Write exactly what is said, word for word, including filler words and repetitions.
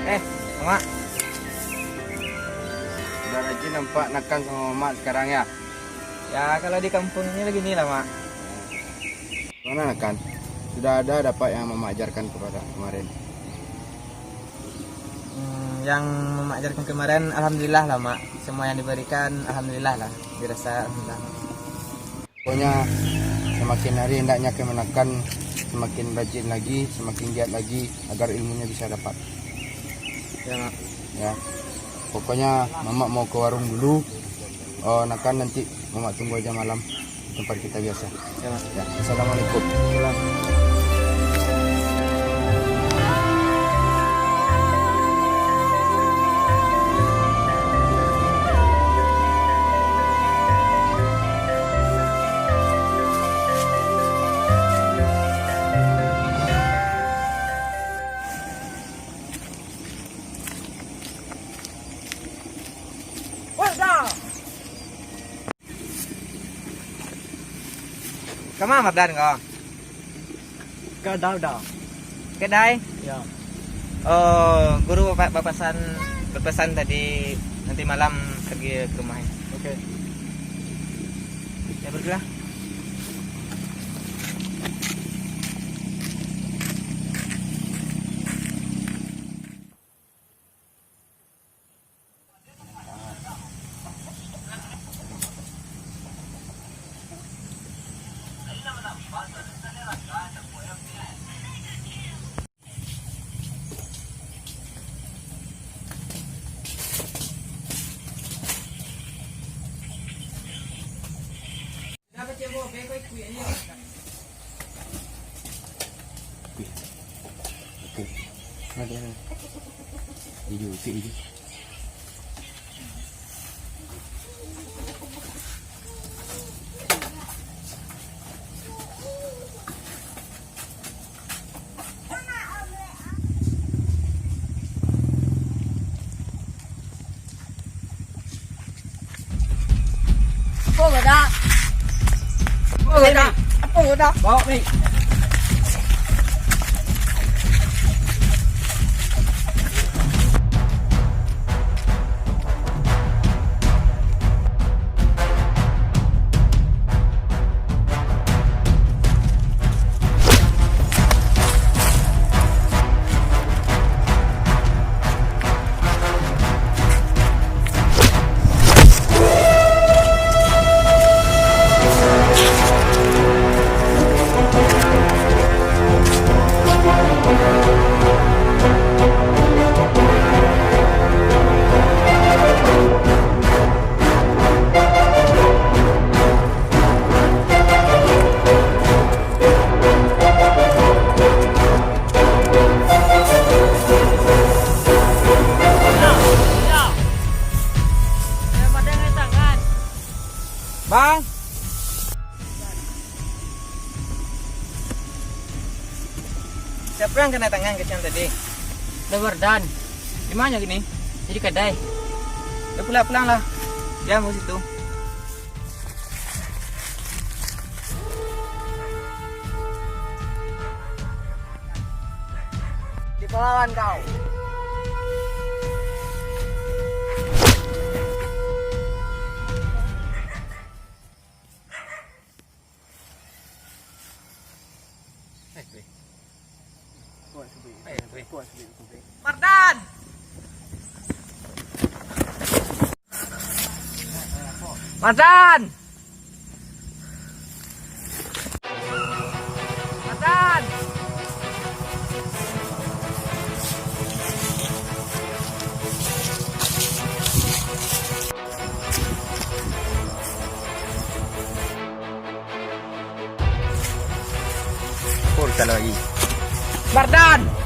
Eh, Mak. Sudah rajin nampak Nakan sama Mamak sekarang, ya? Ya, kalau di kampung ini beginilah, Mak. Mana Nakan? Sudah ada dapat yang Mamak ajarkan kepada kemarin? Hmm, yang Mamak ajarkan kemarin, alhamdulillah lah, Mak. Semua yang diberikan, alhamdulillah lah. Dirasa alhamdulillah. Pokoknya, semakin hari hendaknya Nakan semakin rajin lagi, semakin giat lagi, agar ilmunya bisa dapat. Ya, Mak. Ya. Pokoknya, Mamak mau ke warung dulu. Oh, Nakan nanti Mamak tunggu aja malam di tempat kita biasa. Ya, Mak. Ya, assalamualaikum. Salam. Kama Mardan ko? Ka Dauda. Kedai? Ya. Oh, guru bapak bapasan, bapasan tadi nanti malam pergi ke rumah. Oke. Ya, pergilah. Oke. Oke. Ada. Ijo, oke, ijo. Apo, Badak? Apo, Badak? Apo, Badak? Bawa, Mik. Bang. Siapa yang kena tangan kecil tadi? Lewardan. Di mana kini? Jadi kadai. Ya, pulang-pulang lah. Diam di situ. Di pahlawan kau. Mardan! Mardan! Mardan! Pun kalau lagi. Mardan!